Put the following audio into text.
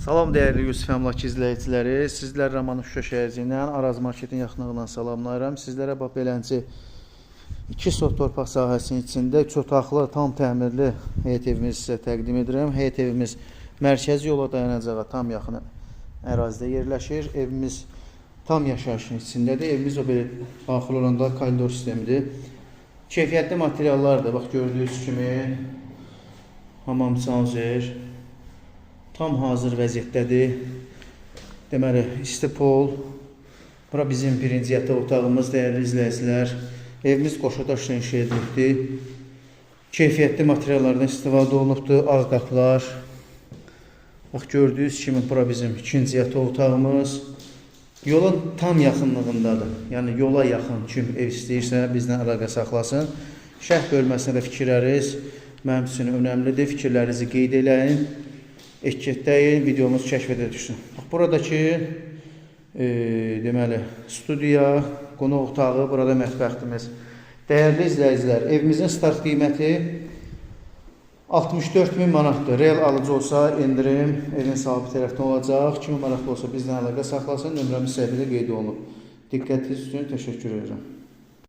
Salam dəyərli Yusif Əmlak izləyiciləri. Sizlər Romanov Şuşa şəhərciyindən Araz marketin yaxınlığından salamlayıram. Sizlərə bax beləncə 2 sot torpaq sahəsinin içində 3 otaqlı, tam təmirli həyət evimizi sizə təqdim edirəm. Həyət evimiz mərkəzi yola dayanacağa tam yaxın ərazidə yerləşir. Evimiz tam yaşayışın içindədir. Evimiz o belə daxil olanda koridor sistemidir. Keyfiyyətli materiallardır. Bax gördüyünüz kimi hamam sanzer tam hazır vəziyyətdədir. Deməli, isti pol. Bura bizim birinci yataq otağımız, dəyərli izləyicilər. Evimiz qoşa daşla inşa edilibdir. Keyfiyyətli materiallardan istifadə olunubdur. Ağ qapılar. Bax gördüyünüz kimi bura bizim ikinci yataq otağımız. Yolun tam yaxınlığındadır. Yəni yola yaxın kim ev istəyirsə bizlə əlaqə saxlasın. Şərh bölməsinə də fikirləriniz mənim üçün önəmlidir. Fikirlərinizi qeyd eləyin. Etiketləyin, videomuz kəşfətə düşsün. Bax buradakı deməli studiya, qonaq otağı, burada mətbəximiz. Dəyərli izləyicilər, evimizin start qiyməti 64 min manatdır. Real alıcı olsa endirim evin sahibi tərəfindən olacaq. Kimi maraqlı olsa bizlə əlaqə saxlasın. Nömrəmiz səhifədə qeyd olunub. Diqqətiniz üçün təşəkkür edirəm.